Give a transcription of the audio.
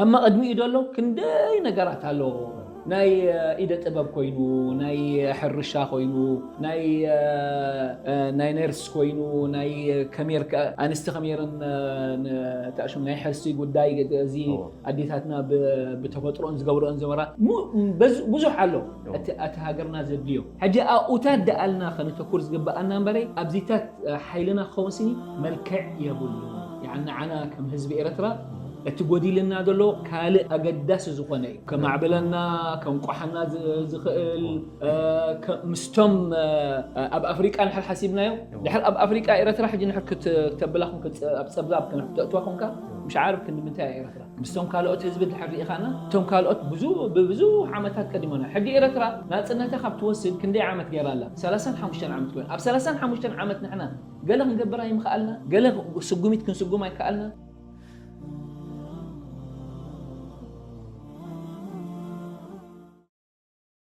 ኣብ መቐድሚኡ ዘሎ ክንደይ ነገራት ኣለዎ። ናይ ኢደ ጥበብ ኮይኑ፣ ናይ ሕርሻ ኮይኑ፣ ናይ ናይ ነርስ ኮይኑ፣ ናይ ከሜር ኣንስቲ ከሜርን ተእሽም ናይ ሕርሲ ጉዳይ እዚ ኣዴታትና ብተፈጥሮን ዝገብረኦን ዝነበራ ብዙሕ ኣሎ። እቲ ሃገርና ዘድልዮ ሕጂ ኣብኡታት ደኣልና ከነተኩር ዝግበኣና እምበረይ ኣብዚታት ሓይልና ክኸውን ስኒ መልክዕ የብሉ። ንዓና ከም ህዝቢ ኤርትራ እቲ ጎዲልና ዘሎ ካልእ ኣገዳሲ ዝኾነ እዩ። ከማዕብለና፣ ከንቋሓና ዝኽእል ምስቶም ኣብ ኣፍሪቃ ንሕር ሓሲብናዮ። ድሕር ኣብ ኣፍሪቃ ኤርትራ ሕጂ ንሕር ክተብላ ኮንካ ኣብ ጸብጻብ ክተእትዋ ኮንካ ምሽ ዓርብ ክንዲ ምንታይ እያ ኤርትራ? ምስቶም ካልኦት ህዝቢ ድሕር ርኢኻና እቶም ካልኦት ብብዙሕ ዓመታት ቀዲሞና። ሕጊ ኤርትራ ናጽነታ ካብ ትወስድ ክንደይ ዓመት ገይራ ኣላ? ሰላሳን ሓሙሽተን ዓመት ኮይኑ ኣብ ሰላሳን ሓሙሽተን ዓመት ንሕና ገለ ክንገብር ኣይምኽኣልና፣ ገለ ስጉሚት ክንስጉም ኣይከኣልና።